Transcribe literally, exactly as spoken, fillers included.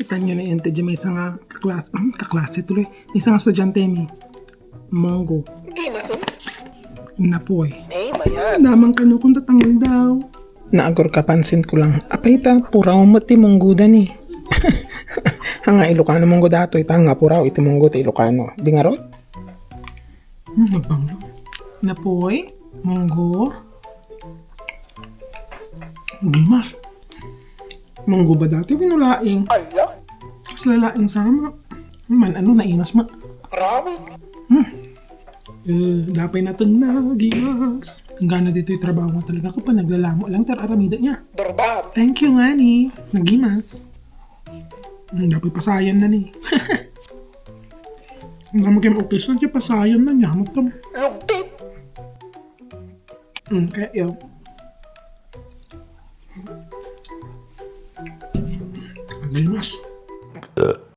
Tanyo na yun, ti maysa nga kaklas-, kaklase tuloy. Maysa nga estudyante mi. Munggo. Gimas, eh. Napoy. Eh, mayan. Damang kano kung tatanggal daw. Naagor ka, pansin ko lang. Apay ta, puraw mo ti munggo da ni. Hanga Ilocano munggo dato, ita nga puraw iti munggo ti Ilocano. Di nga ron? Hmm, nagbanglo. Napoy, munggo. Gimas. Munggo ba dati wenno laing? Ala. Kasla laing sama. Man, ano, naimas ma. Grabe. Hmm. Eh, dapay na teng nagimas. Ang gana dito'y trabaho nga talaga ko pa naglalamo lang tar aramida niya. Durbab. Thank you, ngani. Nagimas. Hmm, dapay pasayan na ni. Ang dami kayong office na siya, pasayan na niya. Magtam. Lugtit. Hmm, kaya yun. Agimas.